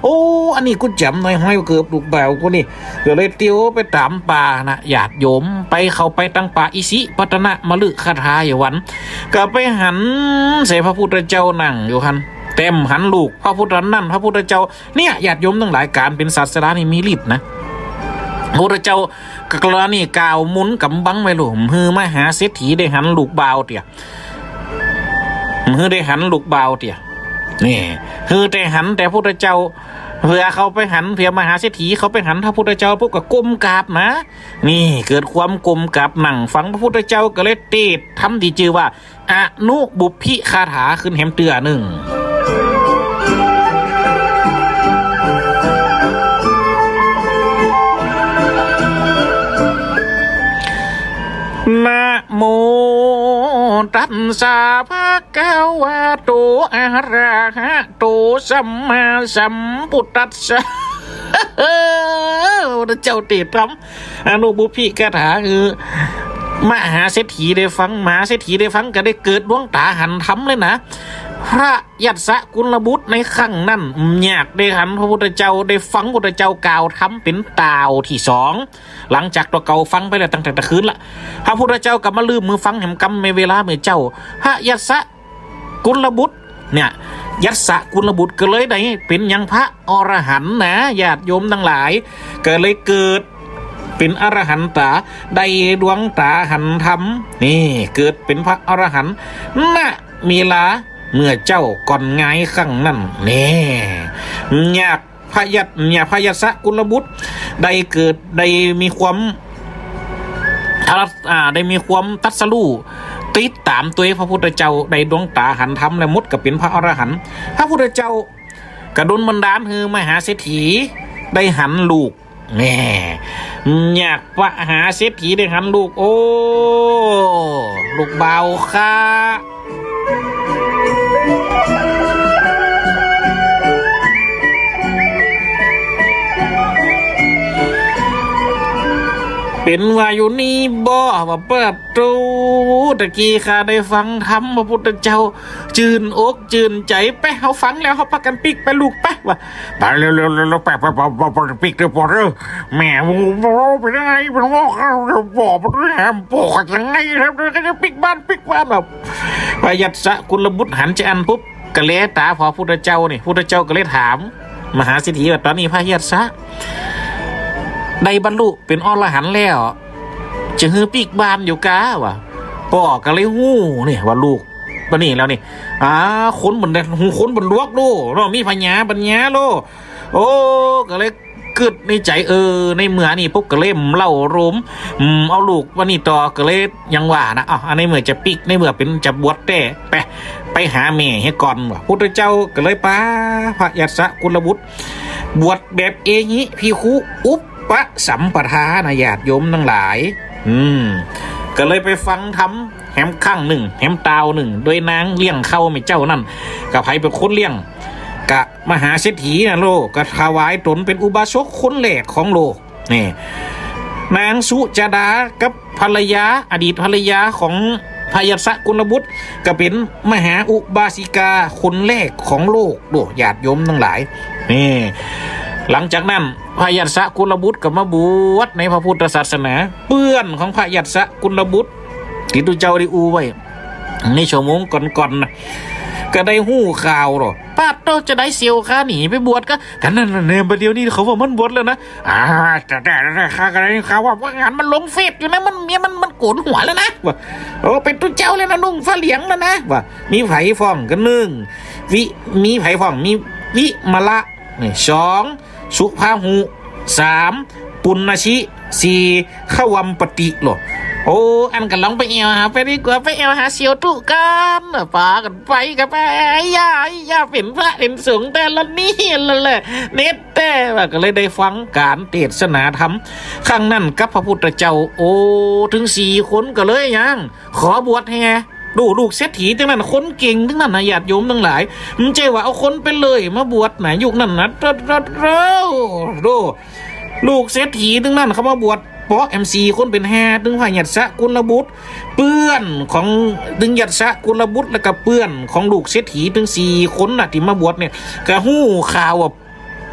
โอ้ อันนี้กูจ๋ำหน้อย ฮอยเกิบลูกบ่าวกูนี่ ก็เลยเตียวไปต๋ามป่านะ ญาติโยม ไปเข้าไปตางป่าอิสิปตนะมฤคทายวัน ก็ไปหันใส่พระพุทธเจ้านั่งอยู่หั้น แต่บ่หันลูกพระพุทธนั้น พระพุทธเจ้า เนี่ย ญาติโยมตังหลาย ก๋านเป๋นศาสดานี่มีฤทธิ์นะ พระพุทธเจ้าก็กรณีกล่าวมนต์ก๋ำบังไว้โล บ่หื้อมหาเศรษฐีได้หันลูกบ่าวเตื้อ บ่หื้อได้หันลูกบ่าวเตื้อ นี่ หื้อแต่หันแต่พุทธเจ้า เปื้อเขาไปหัน เปื้อมหาเศรษฐีเขาไปหันพระพุทธเจ้าปุ๊บก็ก้มกราบนะ นี่เกิดความก้มกราบ นั่งฟังพระพุทธเจ้า ก็เลยเตศน์ธรรมตี้จื้อว่า อนุบุพพิคาถาขึ้นแหมเตื้อนึ่ง นะโมตัสสะภะคะวะโต อะระหะโต สัมมาสัมพุทธัสสะ พระพุทธเจ้าเตศน์ธรรม อนุบุพพิคาถา คือ มหาเศรษฐีได้ฟัง มหาเศรษฐีได้ฟังก็ได้เกิดดวงต๋าหันธรรมเลยนะ พระยัสสะกุลบุตรในครั้งนั้น อยากได้หันพระพุทธเจ้า ได้ฟังพุทธเจ้ากล่าวธรรมเป๋นตาวตี้สอง หลังจากตั๋วเก่าฟังไปแล้วตั้งแต่ตะคืนละ พระพุทธเจ้าก็มาลืมหื้อฟังแหมกำในเวลามื้อเจ๊า พระยัสสะ กุลบุตรเนี่ย ยัสสะกุลบุตรก็เลยได้เป๋นหยังพระอรหันต์นะ ญาติโยมตังหลาย ก็เลยเกิดเป๋นอรหันตา ได้ดวงต๋าหันธรรม นี่ เกิดเป๋นพระอรหันต์ ณ เวลาเมื่อเจ๊าก่อนงายครั้งนั้น นี่ อยาก พระยัส เนี่ย พระยัสสะกุลบุตร ได้เกิด ได้มีความ อ่า ได้มีความตรัสรู้ ติดต๋ามตวยพระพุทธเจ้า ได้ดวงต๋าหันธรรม และหมดก็เป๋นพระอรหันต์ พระพุทธเจ้าก็ดลบันดาลหื้อมหาเศรษฐีได้หันลูก แหม อยากมหาเศรษฐีได้หันลูก โอ้ ลูกบ่าวข้า เป๋นว่าอยู่นี่บ่ ว่าเปิ้น โธ่ ตะกี้ข้าได้ฟังธรรมพระพุทธเจ้า จื้นอกจื้นใจ๋ ไป เฮาฟังแล้ว เฮาปากั๋นปิ๊กไปลูก ไป ว่า ไปเร็วๆๆๆ ไปๆๆๆ ปิ๊กเถอะป้อเถอะ แม่ โอ้โห เป๋นยังไง เป๋นว่า เดี๋ยวป้อ เป๋นแหมป้อกั๋นยังไง เดี๋ยวก็จะปิ๊กบ้านปิ๊กบ้าน แบบ พระยัสสะกุลบุตรหันจาอั้นปุ๊บ ก็แลต๋าผ่อพุทธเจ้านี่ พุทธเจ้าก็เลยถามมหาเศรษฐีว่า ต๋อนนี้พระยัสสะได้บรรลุเป๋นอรหันต์แล้ว จะหื้อปิ๊กบ้านอยู่กา ว่า ป้อก็เลยฮู้นี่ว่าลูก ปะนี่แล้วนี่ อ่า คนบ่ คนบ่ดวกโลเนาะ มีผญาปัญญาโล โอ้ ก็เลยกึ๊ดในใจ๋ เออ ในเมื่อนี่ปุ๊บก็เลยเล่าโรม อืม เอาลูกปะนี่ต่อ ก็เลยยังว่านะ อ้าว อันในเมื่อจะปิ๊ก ในเมื่อเป๋นจะบวชแต๊ ไป ไปหาแม่เหียก่อน ว่า พุทธเจ้าก็เลยปาพระยัสสะกุลบุตร บวชแบบเอหิภิกขุ อุปสัมปทานะ ญาติโยมตังหลาย อืม ก็เลยไปฟังธรรม แหมครั้งนึ่ง แหมตาวนึ่ง โดยนางเลี้ยงข้าวแม่เจ้านั่น ก็ใผเป๋นคนเลี้ยง ก็มหาเศรษฐีนะโล ก็ถวายต๋นเป๋นอุบาสกคนแรกของโลก นี่ นางสุจาดากับภรรยา อดีตภรรยาของพระยัสสะกุลบุตร ก็เป๋นมหาอุบาสิกาคนแรกของโลกโล ญาติโยมตังหลาย นี่ หลังจากนั้นพระยัสสะกุลบุตรก็มาบวชในพระพุทธศาสนา เปื้อนของพระยัสสะกุลบุตร ตี้ตุ๊เจ้าได้อู้ไว้ ในชั่วโมงก่อนๆ นะ ก็ได้ฮู้ข่าวโล ปาดโธ่ จาใดเสี่ยวข้าหนีไปบวชก็ กั๋นนั่นแหละ บ่าเดี่ยวนี้เขาว่ามันบวชแล้วนะ อ่า แต่ แต่ แต่ข้าก็ได้ข่าวว่า ว่างานมันลงเฟซอยู่นะ มัน เมียมัน มันโก๋นหัวแล้วนะ ว่า โอ้ เป๋นตุ๊เจ้าแล้วนะ นุ่งผ้าเหลืองแล้วนะ ว่า มีใผพ่องก็ นึ่ง วิ มีใผพ่อง มีวิมละ นี่ สอง สุพาหุ สาม ปุณณชิ สี่ ขวัมปติโล โอ้ อั้นก็ลองไปแอ่วหาไปดีกว่า ไปแอ่วหาเสี่ยวตุ๊กั๋น ปากั๋นไปก็ไป ไอ้ย่า ไอ้ย่า เป๋นพระเป๋นสงฆ์แต๊ละนี่ ละแหละ เน็ตแต๊ ว่าก็เลยได้ฟังก๋านเตสนาธรรม ครั้งนั้นกับพระพุทธเจ้า โอ้ ตึงสี่คนก็เลยยัง ขอบวชแฮ่ ดู ลูกเศรษฐีตึงนั้น คนเก่งตึงนั้นนะ ญาติโยมตังหลาย บ่ใจ้ว่าเอาคนไปเลยมาบวชนะ ยุคนั้นนะ โธ่ โธ่ โธ่ ดู ลูกเศรษฐีตึงนั้นเขามาบวช เป๋นแหมสี่คนเป๋นห้า ตึงพระยัสสะกุลบุตร เปื้อนของ ตึงยัสสะกุลบุตร แล้วก็เปื้อนของลูกเศรษฐีตึงสี่คนน่ะ ตี้มาบวชเนี่ย ก็ฮู้ข่าวว่า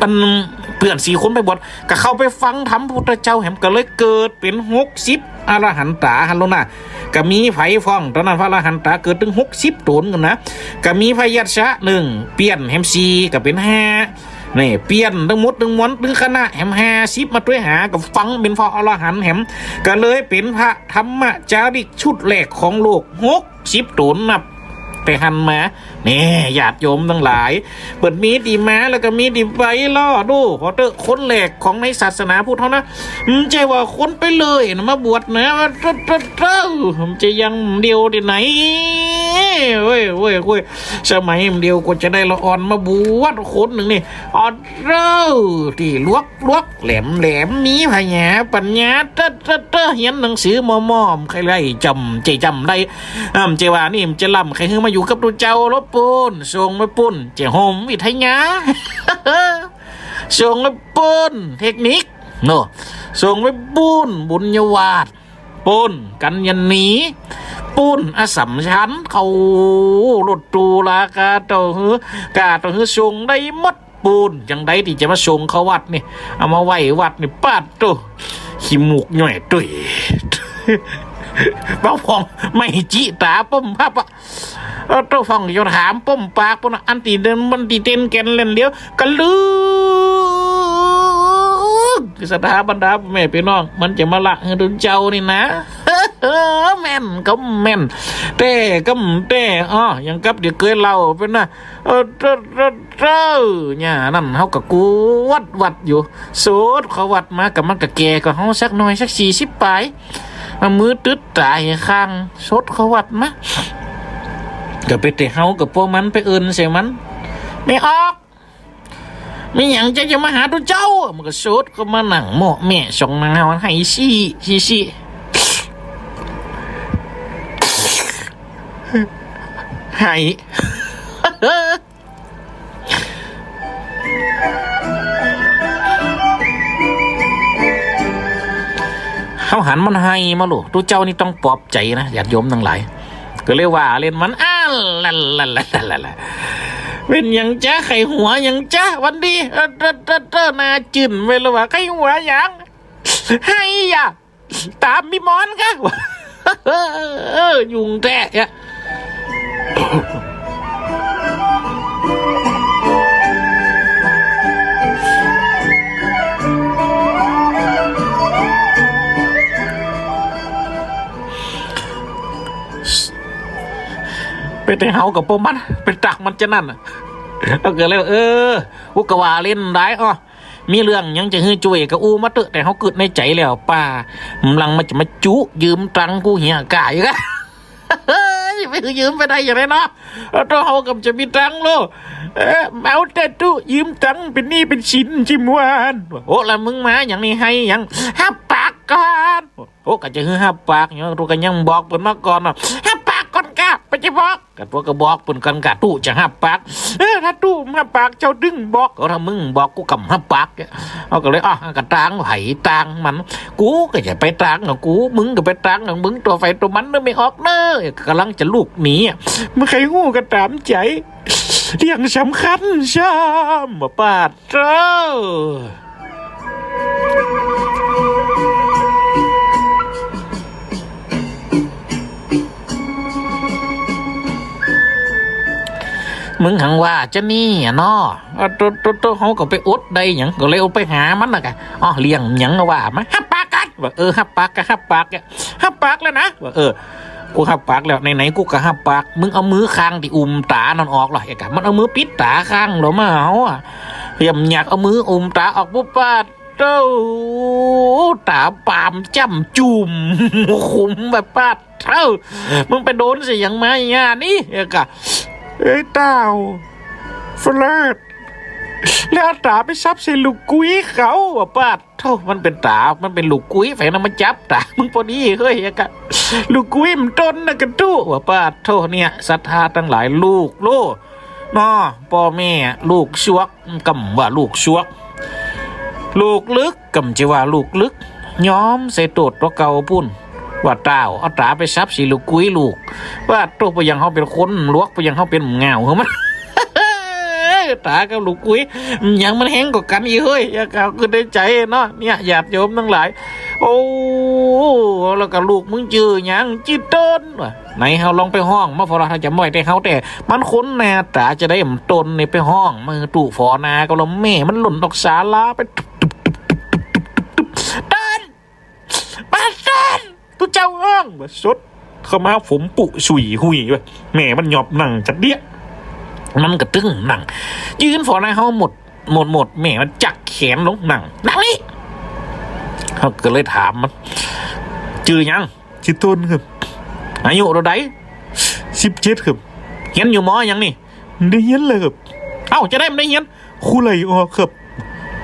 อันเปื้อนสี่คนไปบวช ก็เข้าไปฟังธรรมพุทธเจ้าแหม ก็เลยเกิดเป๋นหกสิบอรหันต๋าหั้นโลนะ ก็มีใผพ่อง ต๋อนนั้นพระอรหันต๋าเกิดตึงหกสิบต๋นกั๋นนะ ก็มีพระยัสสะนึ่ง เปื้อนแหมสี่ ก็เป๋นห้า นี่ เปื้อนตึงหมดตึงมวลตึงคณะแหมห้าสิบมาตวยหา ก็ฟังเป๋นพระอรหันต์แหม ก็เลยเป๋นพระธรรมจาริกชุดแรกของโลก หกสิบต๋นนับ แต่หันมา แน่ ญาติโยมตังหลาย เปิ้นมีตี้มาแล้วก็มีตี้ไปลอ ดู ขอเต๊อะ คนแรกของในศาสนาพุทธเฮานะ อืม บ่ใจ้ว่าคนไปเลยนะ มาบวชนะ เต๊อะเต๊อะเต๊อะ บ่ใจ้อย่างเดียวตี้ไหน เว้ย เว้ย เว้ย สมัยเดียวกว่าจะได้ละอ่อนมาบวชคนนึ่งนี่ อ๋อ เต้อ ตี้หลวกหลวก แหลมแหลม มีผญาปัญญา เต๊อะเต๊อะเต๊อะ เฮียนหนังสือมอมอ ใค่ได้จ๋ำ ใจ้จ๋ำได้ อ่า บ่ใจ้ว่านี่ บ่ใจ้ลำ ใค่หื้อมาอยู่กับตุ๊เจ้าลอปู้น ส่งไปปู้น เจ้าโฮมวิทยา ส่งไปปู้น เทคนิค เนาะ ส่งไปปู้น บุญญาวาส ปู้น กัญญาณี ปู้น อัสสัมชัญ เข้ารถตู้ลาคาเต้าหื้อ กาเต้าหื้อ ส่งได้หมด ปู้น จังใดตี้จะมาส่งเข้าวัดนี่ เอามาไว้วัดนี่ ปาดโต้ ขี้มูกย่อยตุ้ย เบาผ่อง ไม่จิต๋าป้มพับอะ เออ เต้าพ่องจะถามป้มปากปู้นนะ อันตี้เด่น มันตี้เต้นแก่นเล่นเดียว กะลึก ศรัทธาบรรดาแม่พี่น้อง มันจะมาละหื้อตุ๊เจ้านี่นะ แม่นก็แม่น แต๊ก็แต๊ อ้อ อย่างกับตี้เกยเล่าไปนะ เออ เต๊อะเต๊อะเต๊อะ เนี่ย นั้นเฮาก็กวดวัดอยู่ สดเข้าวัดมา ก็มันก็แก่กว่าเฮาสักหน่อย สักสี่สิบป๋าย เอามือตึ๊ดต๋าเหียข้าง สดเข้าวัดมา ก็ไปแต่เฮากับพวกมันไปเอิ้นใส่มัน แม่ออก มีหยังจะ จะมาหาตุ๊เจ้า มันก็สดเข้ามานั่งเมาะแมะส่องหน้าเฮา ไห้ซี่ ซี่ ซี่ ไห้ เฮาหันมันไห้มาลูก ตุ๊เจ้านี่ต้องปลอบใจ๋นะ ญาติโยมตังหลาย ก็เลยว่าเล่นมัน อ้า ละละละละละ เป๋นหยังจ๊ะ ใค่หัวหยังจ๊ะ วันดี เออ เต๊อะเต๊อะเต๊อะ หน้าจื้นไปแล้วว่า ใค่หัวหยัง ไห้ยะ ต๋ามีหมอนกะ เออ ยุ่งแต๊อะ ไปแต่เฮากับพวกมัน ไปตักมันจะนั้นน่ะ เฮาก็เลย เออ กูก็ว่าเล่นได้ อ้อ มีเรื่องหยังจะหื้อจ้วยก็อู้มาเต๊อะ แต่เฮากึ๊ดในใจ๋แล้ว ป้า มันลังมาจะมาจุยืมตังค์กูเหียก่ายกะ เฮ้ย ไปยืมไปได้อย่างไรเนาะ เออ เต้าเฮาก็จะมีตังค์โล เออ เอาแต่ตุ๊ยืมตังค์ เป๋นหนี้เป๋นสินจิมวาน โอ้ ละมึงมาอย่างนี้ไห้หยัง ห้าปากก่อน โอ้ ก็จะหื้อห้าปากหยัง ตุ๊ก็ยังบอกเปิ้นมาก่อนเนาะ ห้าปากก่อนกะ ไปจะบอก กะตุ๊ก็บอกเปิ้นก่อนกะ ตุ๊จะห้าปาก เออ ถ้าตุ๊ห้าปาก เจ้าตึงบอก ก็ถ้ามึงบอก กูก็ห้าปาก เฮาก็เลย อ้อ ก็ตางไผตางมัน กูก็จะไปตางของกู มึงก็ไปตางของมึง ตั๋วไผตั๋วมันเน่อ แม่ออกเน่อ ก่ำลังจะลุกหนีอะ บ่ใค่ฮู้ก็ต๋ามใจ๋ เรื่องสำคัญซ้ำ ปาดโธ่ มึงหังว่าจะนี่อะเนาะ อ่ะ โต โต โต เฮาก็ไปอดได้หยัง ก็เลยเอาไปหามันน่ะกะ อ๋อ เรื่องหยังว่ามา ห้าปากกะ ว่า เออ ห้าปากกะ ห้าปากกะ ห้าปากแล้วนะ ว่า เออ กูห้าปากแล้ว ไหนๆ กูก็ห้าปาก มึงเอามือข้างตี้อุ้มต๋านั่นออกล่ะ ไอ้กะ มันเอามือปิดต๋าข้างลอมาเฮาอะ เตรียมอยากเอามืออุ้มต๋าออกปุ๊บ ปาดโธ่ ต๋าปามจ้ำจุ่ม ขุมแบบ ปาดโธ่ มึงไปโดนใส่หยังมาอะนี่ ไอ้กะ เอ้ย เต้า เฟลิด แล้วต๋าไปซับใส่ลูกกุ้ยเขาอะ ปาดโธ่ มันเป๋นต๋า มันเป๋นลูกกุ้ย ไผนำมาจับต๋า มึงปอดี เฮ้ย ไอ้กะ ลูกกุ้ยมันต้นนะกะตุ๊ ว่า ปาดโธ่ เนี่ย ศรัทธาตังหลาย ลูกโล เนาะ ป้อแม่ลูกซวก กำว่าลูกซวก ลูกลึก กำจะว่าลูกลึก ยอมใส่โต้ษตั๋วเก่าปู้น ว่าเต้า เอาต๋าไปซับใส่ลูกกุ้ยลูก ว่าโต้ษ บ่ยังเฮาเป๋นคนหลวก บ่ยังเฮาเป๋นเหง้า หื้อมัน ต๋ากับลูกกุ้ย หยังมันแฮงกว่ากั๋นอีกเฮ้ย ไอ้กะกึ๊ดในใจ๋เนาะ เนี่ย ญาติโยมตังหลาย โอ้ แล้วกะลูกมึงจื้อหยัง จื้อต้น ว่า ไหนเฮาลองไปฮ้องมา เพราะว่าถ้าจะบ่อยแต่เฮาแต่ มันคนหน้าต๋าจะได้บ่ต้นนี่ ไปฮ้องมาหื้อตุ๊ฝอหน้าก็ละแม่ มันหล่นตกศาลาไป ตุ๊บตุ๊บตุ๊บตุ๊บตุ๊บตุ๊บ ตุ๊บ ต้น ปาดต้น ตุ๊เจ้าฮ้อง ว่าสด เข้ามาผมปุสุยหุยไป แม่มันหยอบนั่งจะเดี้ย มันก็ตึงนั่ง ยืนฝ่อหน้าเฮาหมด หมดหมด แม่มันจักแขนลง นั่ง นั่งนี่ เฮาก็เลยถามมัน จื้อหยัง จื้อต้นครับ อายุเท่าใด สิบเจ็ดครับ เฮียนอยู่ ม.หยังนี่ ได้เฮียนแล้วครับ เอ้า จะได้มันได้เฮียน ครูไล่ออกครับ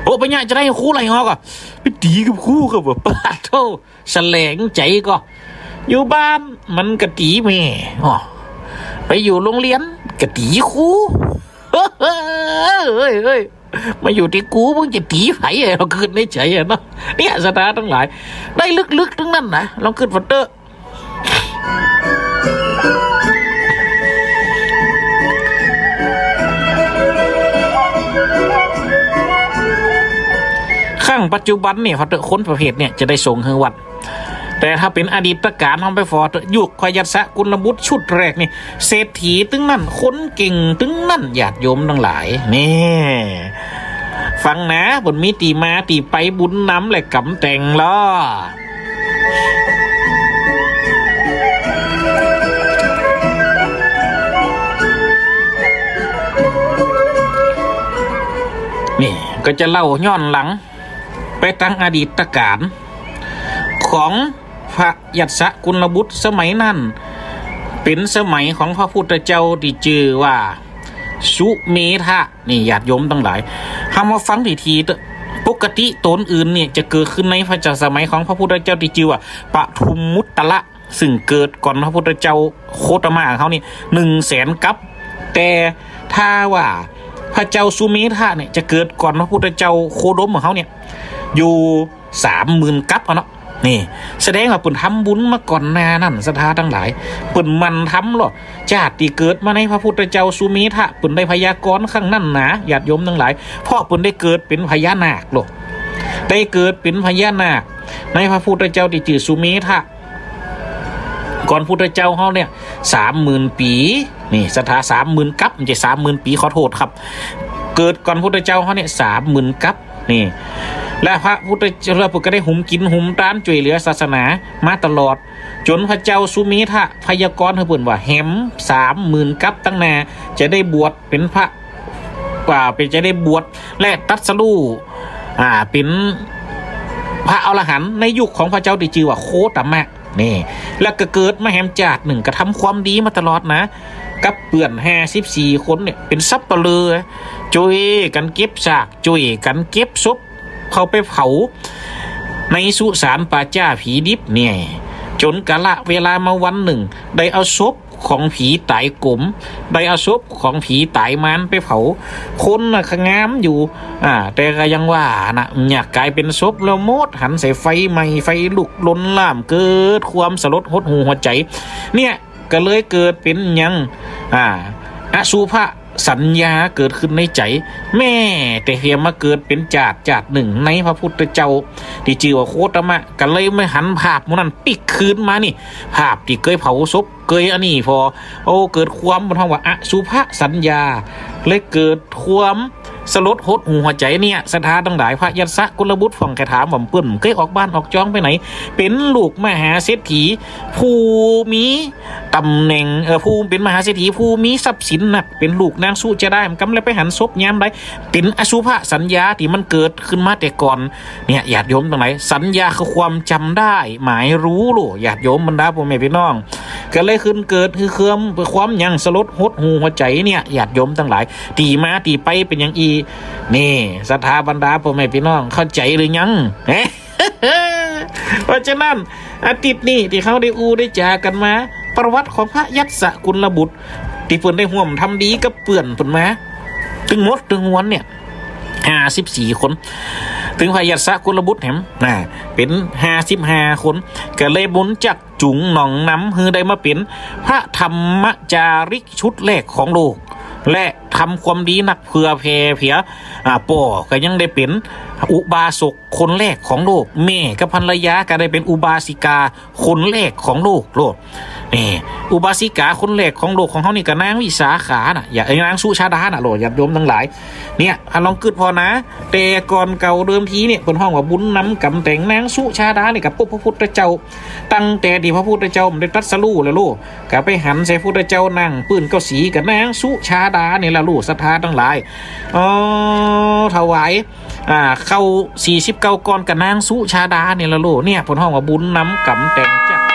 โอ้ ไปเนี่ยจะได้ครูไล่ออกอ่ะ ไปตี๋กับครูครับ ปาดโธ่ แสลงใจ๋ก่อ อยู่บ้านมันก็ตี๋แม่ อ้อ ไปอยู่โรงเรียนก็ตี๋ครู เฮ้ย เฮ้ย มาอยู่ตี้กูมึงจะตี๋ใผอะ ลองกึ๊ดในใจ๋อะเนาะ เนี่ย ศรัทธาตังหลาย ได้ลึกๆ ตึงนั้นนะ ลองกึ๊ดฝันเต๊อะ ครั้งปัจจุบันเนี่ย พอเต๊อะ คนประเภทเนี่ยจะได้ส่งหื้อวัด แต่ถ้าเป๋นอดีตกาล เฮาไปฝ่อเต๊อะ ยุคพระยัสสะกุลบุตรชุดแรกนี่ เศรษฐีตึงนั้น คนเก่งตึงนั้น ญาติโยมตังหลาย นี่ ฟังนะ เปิ้นมีตี้มาตี้ไปบุญนำและกำแต่งลอ นี่ก็จะเล่าย้อนหลังไปตังอดีตกาลของพระยัสสะกุลบุตรสมัยนั้น เป๋นสมัยของพระพุทธเจ้าตี้จื้อว่าสุเมธะ นี่ ญาติโยมตังหลาย เฮามาฟังดีๆ เต๊อะ ปกติต๋นอื่นเนี่ยจะเกิดขึ้นในพระเจ้าสมัยของพระพุทธเจ้าตี้จื้อว่าปทุมมุตตะละ ซึ่งเกิดก่อนพระพุทธเจ้าโคตมะเฮานี่ หนึ่งแสนกัป แต่ถ้าว่าพระเจ้าสุเมธะเนี่ยจะเกิดก่อนพระพุทธเจ้าโคดมเฮาเนี่ย อยู่สามหมื่นกัปอะเนาะ นี่ แสดงว่าเปิ้นทำบุญมาก่อนหน้านั้น ศรัทธาตังหลาย เปิ้นหมั่นทำลอ จาติตี้เกิดมาในพระพุทธเจ้าสุเมธะ เปิ้นได้พยากรณ์ครั้งนั้นนา ญาติโยมตังหลาย เพราะเปิ้นได้เกิดเป๋นพญานาคลอ ได้เกิดเป๋นพญานาค ในพระพุทธเจ้าตี้จื้อสุเมธะ ก่อนพุทธเจ้าเฮาเนี่ย สามหมื่นปี๋ นี่ ศรัทธา สามหมื่นกัป บ่ใจ้สามหมื่นปี๋ ขอโต้ษครับ เกิดก่อนพุทธเจ้าเฮาเนี่ย สามหมื่นกัป นี่ และพระพุทธเจ้า เปิ้นก็ได้หุมกิ๋นหุมตาน จ้วยเหลือศาสนามาตลอด จ๋นพระเจ้าสุเมธะพยากรณ์หื้อเปิ้นว่า แหมสามหมื่นกัปตังหน้า จะได้บวชเป๋นพระ ว่าเป๋นจะได้บวชและตรัสรู้ อ่า เป๋นพระอรหันต์ในยุคของพระเจ้าตี้จื้อว่าโคตมะ นี่ แล้วก็เกิดมาแหมจาตินึ่ง ก็ทำความดีมาตลอดนะ กับเปื้อนห้าสิบสี่คนเนี่ย เป๋นสัปเหร่อ จ้วยกั๋นเก็บซาก จ้วยกั๋นเก็บศพ เข้าไปเผาในสุสานป่าจ๊าผีดิบเนี่ย จ๋นกาละเวลามาวันนึ่ง ได้เอาศพของผีต๋ายโกม ได้เอาศพของผีต๋ายมารไปเผา คนน่ะก็งามอยู่ อ่า แต่ก็ยังว่านะ เมื่อกายเป๋นศพแล้วหมด หันใส่ไฟไหม้ ไฟลุกลนลาม เกิดความสลดหดหู่หัวใจ๋ เนี่ย ก็เลยเกิดเป๋นหยัง อ่า อสุภสัญญาเกิดขึ้นในใจ๋ แม่ แต่เหียมาเกิดเป๋นจาติ จาตินึ่งในพระพุทธเจ้า ตี้จื้อว่าโคตมะ ก็เลยมาหันภาพหมู่นั้นปิ๊กคืนมานี่ ภาพตี้เกยเผาศพ เกยอันนี้ผ่อ โอ้ เกิดความบ่ฮ้องว่าอสุภสัญญา เลยเกิดความสลดหดหู่หัวใจ๋เนี่ย ศรัทธาตังหลาย พระยัสสะกุลบุตรพ่องแค่ถามว่าเปิ้นเกยออกบ้านออกจองไปไหน เป๋นลูกมหาเศรษฐี ผู้มีต๋ำแหน่ง เอ่อ ผู้เป๋นมหาเศรษฐี ผู้มีทรัพย์สินนัก เป๋นลูกนางสุจารา กำแล้วไปหันศพยามใด เป๋นอสุภสัญญาตี้มันเกิดขึ้นมาแต่ก่อน เนี่ย ญาติโยมตังหลาย สัญญาคือความจ๋ำได้ หมายรู้ลอ ญาติโยมบรรดาพ่อแม่พี่น้อง ก็เลยขึ้นเกิดคือความ ความหยังสลดหดหู่หัวใจ๋เนี่ย ญาติโยมตังหลาย ตี้มาตี้ไปเป๋นหยังอี้ นี่ ศรัทธาบรรดาพ่อแม่พี่น้อง เข้าใจ๋หรือยัง เพราะฉะนั้น อาทิตย์นี้ตี้เฮาได้อู้ได้จ๋ากั๋นมา ประวัติของพระยัสสะกุลบุตร ตี้เปิ้นได้ฮ่วมทำดีกับเปื้อนเปิ้นมา ตึงหมดตึงมวลเนี่ย ห้าสิบสี่คน ตึงพระยัสสะกุลบุตรแหม น่ะ เป๋นห้าสิบห้าคน ก็เลยบุญจักจุงหน่องนำ หื้อได้มาเป๋นพระธรรมจาริกชุดแรกของโลก และธ ทำความดีนักเผื่อแผ่เผีย อ่า ป้อก็ยังได้เป๋นอุบาสกคนแรกของโลก แม่กับภรรยาก็ได้เป๋นอุบาสิกาคนแรกของโลก โลก นี่ อุบาสิกาคนแรกของโลกของเฮานี่ก็นางวิสาขาน่ะ อย่า เอ้ย นางสุชาดาน่ะ โลก ญาติโยมตังหลาย เนี่ย อ่ะ ลองกึ๊ดผ่อนะ แต่ก่อนเก่าเดิมทีเนี่ย เปิ้นฮ้องว่าบุญนำกรรมแต่ง นางสุชาดานี่ก็ปบพระพุทธเจ้า ตั้งแต่ตี้พระพุทธเจ้าบ่ได้ตรัสรู้แล้วโลก ก็ไปหันใส่พุทธเจ้านั่งปื้นเก๊าสีกับนางสุชาดานี่ละลูก ศรัทธาตังหลาย อ๋อ ถวาย อ่า ข้าวสี่สิบเก้าก้อนกับนางสุชาดานี่ละลูก เนี่ย เปิ้นฮ้องว่าบุญนำกรรมแต่งจาก